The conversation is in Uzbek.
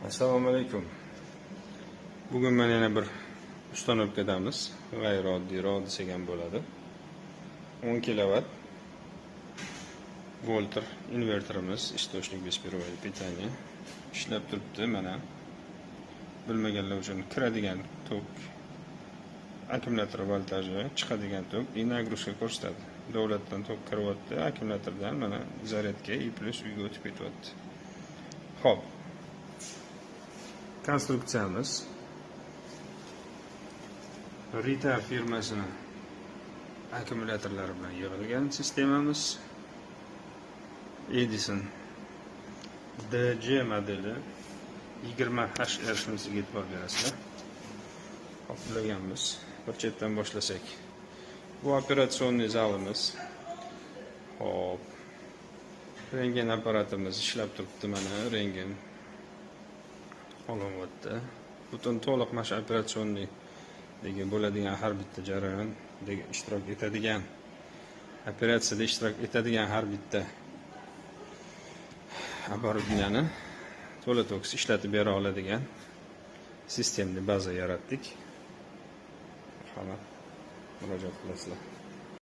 Assalomu alaykum. Bugun mana yana bir установка damiz. G'ayrioddiy desak ham bo'ladi. 10 kilovat Volter inverterimiz, источник бесперебойного питания ishlab turibdi mana. Bilmaganlar uchun, kiradigan tok, akkumulyator voltaji, chiqadigan tok и нагрузка ko'rsatadi. Davlatdan tok kiryapti, akkumulyatordan mana zaryadka и плюс uyga o'tib ketyapti. Xo'p. Konstruksiyamiz Rita firmasini akkumulyatorlari bilan yig'ilgan sistemamiz. Edison DC modeli 20 HR, shunisiga e'tibor berasizlar. Hop, ulaganmiz. Bir chetdan boshlasak. Bu операционный zalimiz. Hop. Rentgen apparatimiz ishlab turibdi mana, rentgen olinyapti. Butun to'liq mana shu операционный dagi bo'ladigan har bitta jarayon ishtirok etadigan, operatsiyada ishtirok etadigan har bitta оборудование ni to'la to'kis ishlatib bera oladigan sistemli baza yaratdik. Marhamat, murojaat qilasizlar.